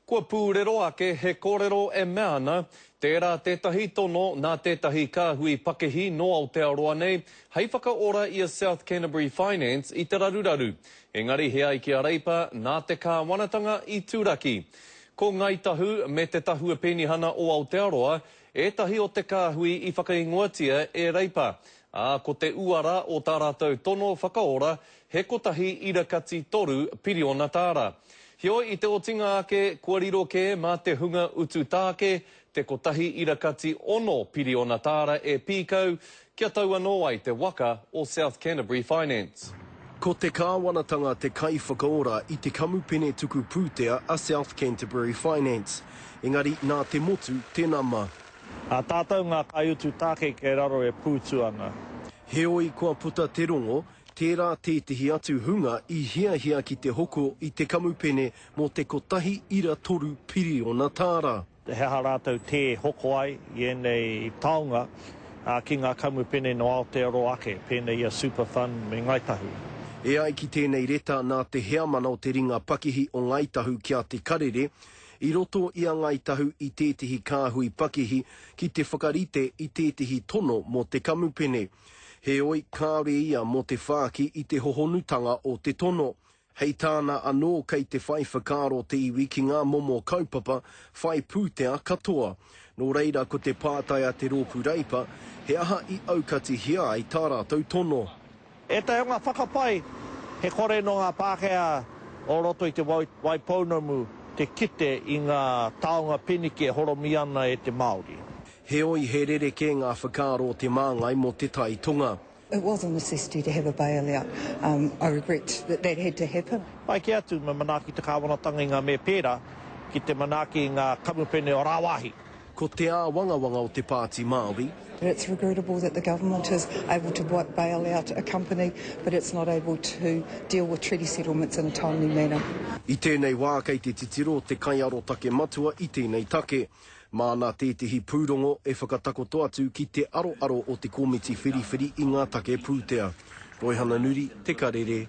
Kua pūrero ake he kōrero e mea ana, tērā tētahi tono nā tētahi kāhui pakihi nō Aotearoa nei hei whakaora i a South Canterbury Finance i te raruraru. Engari he ai ki a Reipa, nā te kāwanatanga i turaki. Ko Ngāi Tahu me Te Tahua Penihana o Aotearoa ētahi o te kāhui i whakaingoatia e Reipa, ā, ko te uara o tā rātou tono whakaora he kotahi irakati toru piriona tāra. Heoi, i te otinga ake, kua riro kē mā te hunga utu tāke te kotahi irakati ono piriona tāra e pīkau kia tau anō ai te waka o South Canterbury Finance. Ko te kāwanatanga te kaiwhakaora i te kamupene tuku pūtea a South Canterbury Finance, engari nā te motu te nama. A tātou ngā kaiutu tāke kei raro e pūtu ana. Heoi kua puta te rongo, Tērā tētehi atu hunga i hiahia ki te hoko i te kamupene mō te kotahi ira toru piriona tāra. He aha rātou tē hoko ai i ēnei taonga ki ngā kamupene nō Aotearoa ake, pēnei i a Superfund me Ngāi Tahu? E ai ki tēnei reta nā te heamana o te ringa pakihi o Ngāi Tahu ki a Te Karere, i roto i a Ngāi Tahu i tētehi kāhui pakihi ki te whakarite i tētehi tono mō te kamupene. Heoi, kāore ia mō te whāki i te hohonutanga o te tono. Hei tāna anō kei te whai whakaaro te iwi ki ngā momo kaupapa whai pūtea katoa. Nō reira ko te pātai a te Rōpū Reipa, he aha i aukatihia ai tā rātou tono? Ētahi o ngā whakapae he kore nō ngā Pākehā o roto i Te Waipounamu te kite i ngā taonga peniki e horomi ana e te Māori. Heoi, he rerekē ngā whakaaro o te māngai mō Te Tai Tonga. It was a necessity to have a bailout. I regret that that had to happen. Pai kē atu me manaaki te kāwanatanga i ngā me pērā ki te manaaki i ngā kamupene o rāwāhi. Ko te āwangawanga o te Pāti Māori. It's regrettable that the government is able to bail out a company but it's not able to deal with treaty settlements in a timely manner. I tēnei wā kei te titiro te kaiarotake matua i tēnei take. Māna tētehi pūrongo e whakatakoto atu ki te aroaro o te komiti whiriwhiri i ngā take pūtea. Roihana Nuri, Te Karere.